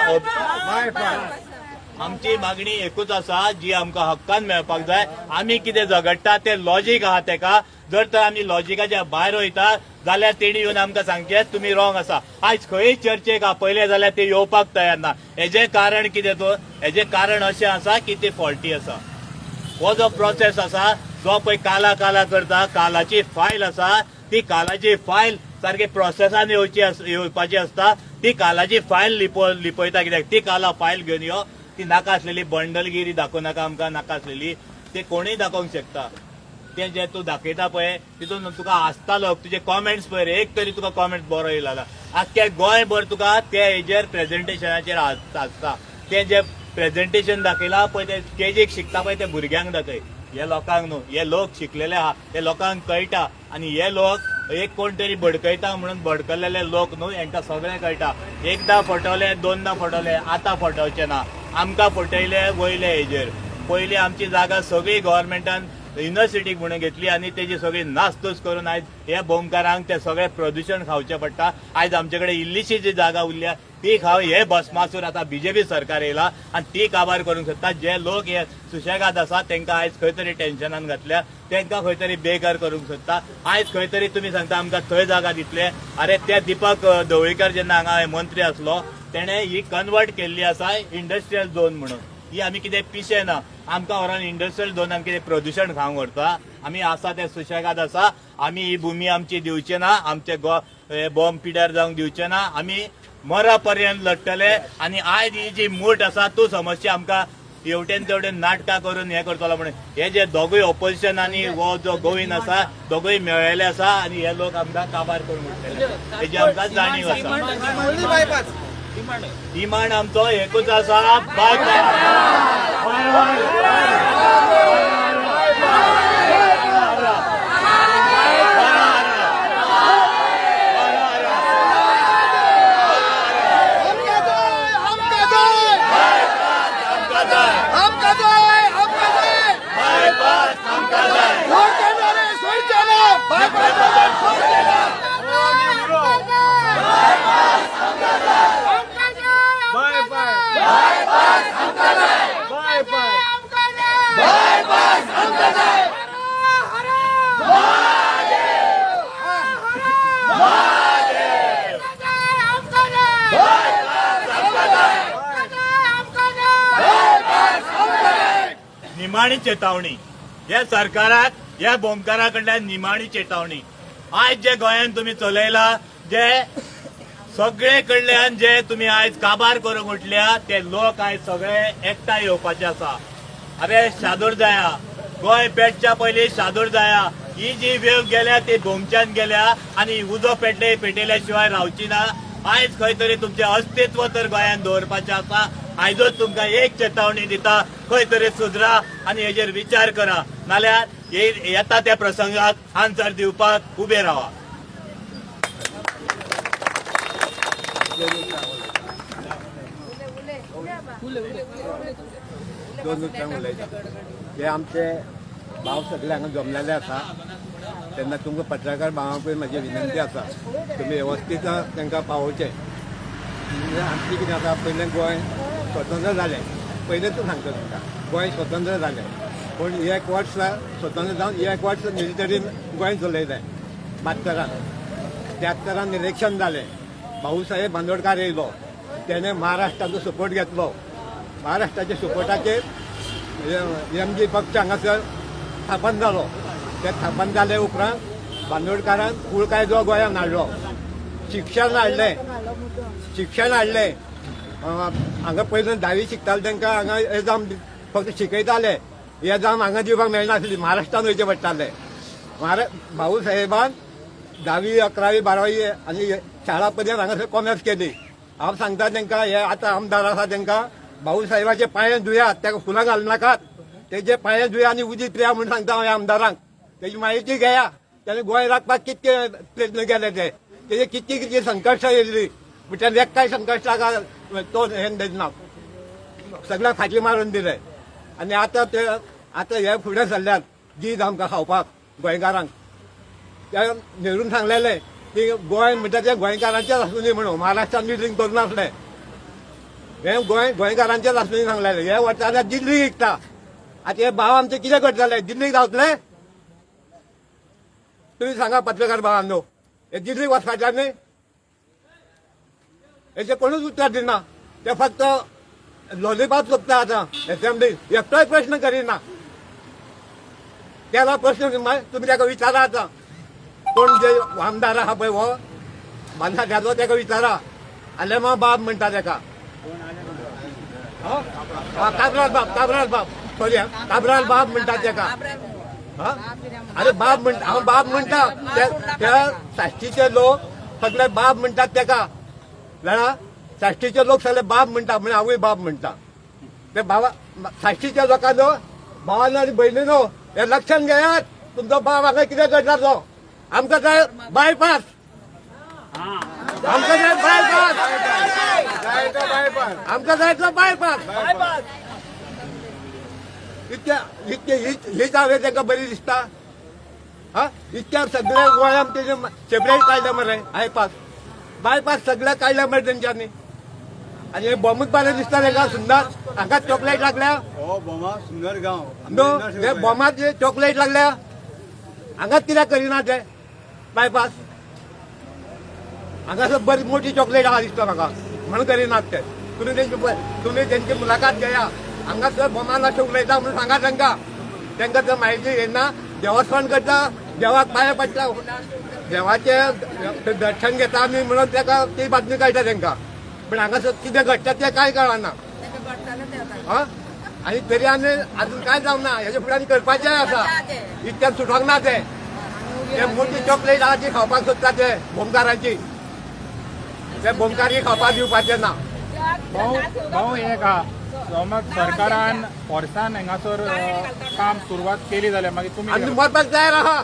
आमची मागणी एकूच आसा जी आमकां हक्कान मेळपाक जाय. आमी कितें झगडटा ते लॉजीक आहा तेका, जर तर आमी लॉजिकाच्या भायर वयता जाल्यार तेणी येवन आमकां सांगचें तुमी रॉंग आसा. आयज खंय चर्चेक आपयले जाल्यार ते येवपाक तयार ना. हेजें कारण कितें तो, हेजें कारण अशें आसा की ती फॉल्टी आसा. हो जो प्रोसेस आसा जो पळय काला काला करता, कालाची फायल आसा ती कालाची फायल सारकी प्रोसेसान येवपाची आसता. ती कालाची फायल लिपयता कित्याक ती काला फायल घेवन यो, ती नाका आसलेली बंडलगिरी दाखोवं नाका आमकां, नाका आसलेली ते कोणूय दाखोवंक शकता. तें जे तूं दाखयता पळय तितून तुका आसता लोक, तुजे कॉमेंट्स पळय एक तरी तुका कॉमेंट्स बरो येयला आख्ख्या गोंयभर तुका ते हेजेर प्रेजेंटेशनाचेर आसता. तें जे प्रेजेंटेशन दाखयला पळय ते केजीक शिकता पळय ते भुरग्यांक दाखय, हे लोकांक न्हू. हे लोक शिकलेले आहा, हे लोकांक कळटा आनी हे लोक एक कोण तरी भडकयता म्हणून भडकलेले लोक न्हू, हेंकां सगळें कळटा. एकदां फटवले, दोनदां फटवले, आतां फटवचे ना. आमकां फटयले वयले हेजेर. पयलीं आमची जागा सगळी गव्हर्मेंटान युनिव्हर्सिटीक म्हणून घेतली आनी तेजी सगळी नासतूस करून आयज हे भोमकारांक ते सगळें प्रदुशण खावचें पडटा. आयज आमचे कडेन इल्लीशी जी जागा उरल्या ती खाव हे भस्मासूर आतां बीजेपी सरकार येयला आनी ती काबार करूंक सोदता. जे लोक हे सुशेगाद आसा तेंकां आयज खंय तरी टेन्शनान घातल्या, तेंकां खंय तरी बेघर करूंक सोदता. आयज खंय तरी तुमी सांगता आमकां थंय जागा दितले. अरे ते दीपक ढवळीकर जेन्ना हांगा मंत्री आसलो तेणें ही कन्वर्ट केल्ली आसा इंडस्ट्रियल झोन म्हणून. ही आमी कितें पिशे ना, आमकां व्हरोन इंडस्ट्रियल झोनान कितें प्रदुशण खावंक व्हरता. आमी आसा ते सुशेगाद आसा. आमी ही भूमी आमची दिवचे ना, आमचे बॉम्ब पिड्यार जावंक दिवचे ना. आमी मरा पर्यंत लडटले. आनी आयज ही जी मूठ आसा तूं समजची आमकां हेवटेन तेवटेन नाटकां करून हें करतलो म्हणून. हे जे दोगूय ऑपोजिशन आनी हो जो गोविंद आसा दोगूय मेळ्ळेले आसा आनी हे लोक आमकां काबार करून उडटले हेजी आमकां जाणीव आसा. डिमांड आमचो एकूच आसा, बायपास. निमाणी चेतावणी ह्या सरकाराक, ह्या भोमकारा कडल्यान निमाणी चेतावणी. आयज जे गोंयान तुमी चलयला, जे सगळे कडल्यान जे तुमी आयज काबार करूंक उठल्या, ते लोक आयज सगळे एकठांय येवपाचे आसा. अरे शादूर जाया, गोंय पेटच्या पयलीं शादूर जाया. ही जी वेव गेल्या ती भोमच्यान गेल्या आनी उजो पेटले पेटयल्या शिवाय रावची ना. आयज खंय तरी तुमचें अस्तित्व तर गोंयान दवरपाचें आसा. आयजूच तुमकां एक चेतावणी दिता, खंय तरी सुदरा आनी हेजेर विचार करा, नाल्यार येता त्या प्रसंगाक आन्सर दिवपाक उबे रावा. दोन उतरां उलयता. हे आमचे भाव सगळे हांगा जमलेले आसा, तेन्ना तुमकां पत्रकार भावांकूय म्हजी विनंती आसा, तुमी वेवस्थीत तांकां पावोवचें. म्हणजे आमचें कितें आसा, पयलें गोंय स्वतंत्र जालें, पयलेंच सांगता तुमकां, गोंय स्वतंत्र जालें, पूण एक वर्स स्वतंत्र जावन एक वर्स मिलिटरीन गोंय चलयलें. 72रान 73रान इलेक्शन जालें, भाऊसाहेब बांदोडकार येयलो, तेणें महाराष्ट्राचो सपोर्ट घेतलो. महाराष्ट्राच्या सपोर्टाचेर एम जी पक्ष हांगासर स्थापन जालो. ते स्थापन जाले उपरांत बांदोडकारान कूळ कायदो गोंयांत हाडलो, शिक्षण हाडलें, शिक्षण हाडलें. हांगा पयलीं धावी शिकताले तांकां हांगा एग्जाम फक्त शिकयताले, एग्जाम हांगा दिवपाक मेळनासली, महाराष्ट्रान वयचें पडटालें. भाऊसाहेबान 10वी 11वी 12वी आनी शाळा पर्यंत हांगासर कॉमर्स केली. हांव सांगता तांकां, हे आतां आमदार आसा तांकां भाऊसाहेबाचे पांये धुयात, ताका फुलां घालूं नाकात, तेजे पांये धुया आनी उदीक पिया म्हूण सांगता हांव ह्या आमदारांक. तेजी म्हायती घेया, तेणे गोंय राखपाक कितके प्रयत्न केले ते, तेजे कितकी कितकी संकश्टां येयल्ली, पूण तेणे एकठांय संकश्टाक तो हें दिना, सगळ्यांक फाटी मारून दिले. आनी आतां ते आतां हे फुडें सरल्यात दीत आमकां खावपाक गोंयकारांक. त्या नेरून सांगलेलें की गोंय म्हणटा तें गोंयकारांचेच आसूं म्हणून, महाराष्ट्रान विलीन करूं नासलें, हें गोंय गोंयकारांचेच आसूं सांगलेलें. हे वताले दिल्लीक विकता. आतां हे भाव आमचे कितें करतले? दिल्लीक धांवतले? तुमी सांगा पत्रकार भावांनो, हे दिल्लीक वचपाचे न्ही? हेचे कोणूच उत्तर दिना, ते फक्त लॉलीपॉप सोदता. आतां एसेंब्ली एकटोय प्रश्न करिना, त्याला प्रश्न तुमी ताका विचारा. आतां कोण जे आमदार आहा पळय हो बांदाट्याचो, ताका विचारा. आलेमा बाब म्हणटा ताका, काब्राल बाब, काब्राल बाब, सॉरी, काब्राल बाब म्हणटा ताका. अरे बाब म्हणटा, हांव बाब म्हणटा. त्या साश्टीचे लोक सगळे बाब म्हणटात ताका, जाणा? साश्टीचे लोक सगळे बाब म्हणटा, म्हणजे हांवूय बाब म्हणटा. ते भावा साश्टीच्या लोकांनो, भावानो आनी भयणीनो, हे लक्षात घेयात, तुमचो बाब हांगा कितें करता तो. आमकां जाय बायपास, आमकां जाय बायपास, आमकां जाय तो बायपास. इतक्या इतके हीच हांवें तांकां बरी दिसता. हा, इतक्या सगळ्या गोंयांत तेजे सेपरेट काडले मरे, बायपास, बायपास सगळ्या काडले मरे तेंच्यांनी. आनी हे बॉमूच बरें दिसता तांकां सुंदर. हांगा चॉकलेट लागल्या, हो बोमा सुंदर गांव, न्हू, हे बॉमाचे चॉकलेट लागल्या, हांगाच कित्याक करिना ते बायपास? हांगासर बरी मोठी चॉकलेट आहा दिसता म्हाका, म्हणून करिनात ते. तुमी तेंची मुलाखत घेया, हांगासर बोमान अशें उलयता म्हणून सांगा तांकां. तांकां जर म्हायती येना, देवस्थान करता, देवाक पांय पडटा, देवाचें दर्शन घेता आमी म्हणून ताका ती बातमी कळटा तांकां. पूण हांगासर कितें घडटा तें कांय कळना. हा, आनी तरी आमी अजून कांय जावंक ना, हेजे फुडें आनी करपाचें आसा. इतक्यान सुटोंक ना ते. ते मोठी चॉकलेट आहा ती खावपाक सोदता ते भोमकारांची, ते भोमकारी खावपाक दिवपाचे ना. भाऊ भाऊ एक आहा, समज सरकारान फोर्सान हांगासर काम सुरवात केली जाल्यार मागीर तुमी आमी मरपाक तयार आहा,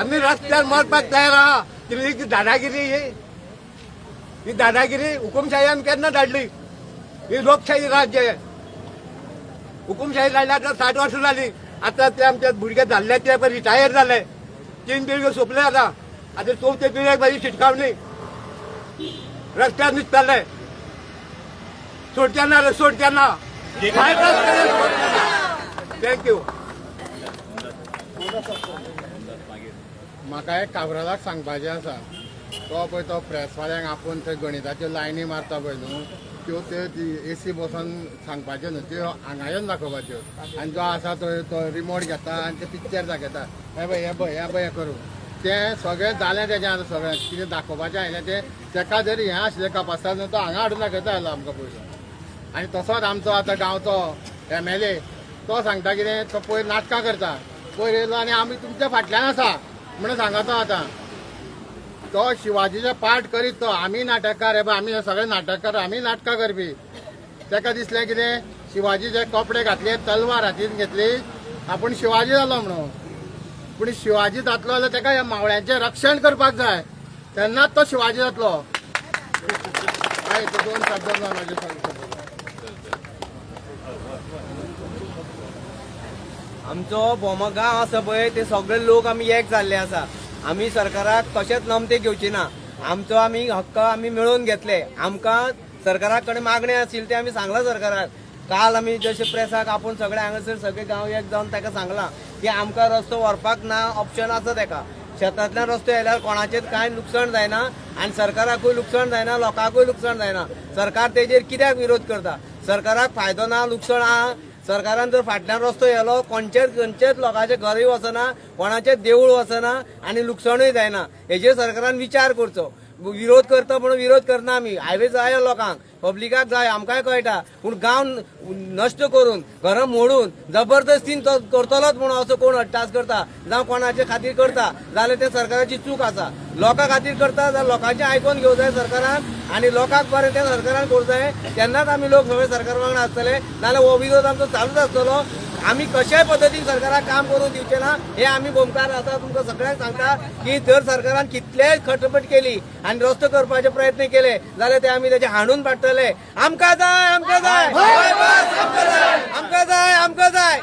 आमी रस्त्यार मरपाक तयार आहा. तुमी दादागिरी ही दादागिरी हुकुमशाही आमी केन्ना धाडली? ही लोकशाही राज्य आहे. हुकुमशाही धाडली आतां 60 वर्सां जाली. आतां ते आमचे भुरगे जाल्ले ते पळय रिटायर जाले, 3 पिळग्यो सोंपले. आतां आतां चवथे पिळगेक म्हाजी शिटकावणी, रस्त्यार निसताले, सोडचे ना रे, सोडचे ना. Thank you. म्हाका एक काब्रालाक सांगपाचें आसा, तो पळय तो प्रेसवाल्यांक आपोवन थंय गणिताच्यो लायनी मारता पळय न्हू, त्यो त्यो एसी बसोन सांगपाच्यो न्हू, त्यो हांगा येवन दाखोवपाच्यो. आनी जो आसा तो रिमोट घेता आनी ते पिक्चर दाखयता, हें पळय हें पळय हें पळय हें करूं, तें सगळें जालें तेजें. आतां सगळें कितें दाखोवपाचें आयलें तें तेका जर हें आशिल्लें कपास्ताद न्हू, तो हांगा हाडून दाखयता आयलो आमकां पयलो. आनी तसोच आमचो आतां गांवचो MLA तो सांगता कितें, तो पयर नाटकां करता, पयर येयलो आनी आमी तुमच्या फाटल्यान आसा म्हणून सांगता. तो आतां तो शिवाजीचे पार्ट करीत तो, आमी नाटककार, हे पळय आमी सगळे नाटककार, आमी नाटकां करपी. तेका दिसलें कितें, शिवाजीचे कपडे घातले, तलवार हातीन घेतली, आपूण शिवाजी जालो म्हणून. पूण शिवाजी जातलो जाल्यार तेका ह्या मावळ्यांचें रक्षण करपाक जाय, तेन्नाच तो शिवाजी जातलो. हय, तो 2 शब्द म्हाजे सांगता. आमचो भोमा गांव आसा पळय, ते सगळे लोक आमी एक जाल्ले आसा. आमी सरकाराक कशेंच नमते घेवची ना. आमचो आमी हक्क आमी मेळोवन घेतले. आमकां सरकारा कडेन मागणें आशिल्लें तें आमी सांगलां सरकाराक. काल आमी जशें प्रेसाक आपोवन सगळे हांगासर सगळे गांव एक जावन ताका सांगलां की आमकां रस्तो व्हरपाक ना ऑप्शन आसा तेका. शेतांतल्यान रस्तो येयल्यार कोणाचेंच कांय लुकसाण जायना आनी सरकाराकूय लुकसाण जायना, लोकांकूय लुकसाण जायना. सरकार तेजेर कित्याक विरोध करता? सरकाराक फायदो ना, लुकसाण आहा. सरकारान जर फाटल्यान रस्तो येलो, खंयचेच खंयचेच लोकांचे घरूय वचना, कोणाचेच देवूळ वचना आनी लुकसाणूय जायना. हेजेर सरकारान विचार करचो. विरोध करता म्हणून विरोध करना आमी. हायवे जाय लोकांक, पब्लिकाक जाय, आमकांय कळटा. पूण गांव नश्ट करून, घरां मोडून जबरदस्तीन तो करतलोच म्हणून असो कोण अट्टास करता जावं कोणाचे खातीर करता जाल्यार ते सरकाराची चूक आसा. लोकां खातीर करता जाल्यार लोकांचें आयकोन घेवं जाय सरकारान आनी लोकांक बरें तें सरकारान करूं जाय. तेन्नाच आमी लोक सगळे सरकार वांगडा आसतले, नाजाल्यार हो विरोध आमचो चालूच आसतलो. आमी कशाय पद्दतीन सरकाराक काम करूंक दिवचे ना हे आमी भोमकार आतां तुमकां सगळ्यांक सांगता की जर सरकारान कितलेय खटपट केली आनी रस्तो करपाचे प्रयत्न केले जाल्यार ते आमी तेजे हाणून पाडटले. आमकां जाय, आमकां जाय, आमकां जाय, आमकां जाय, आमकां जाय.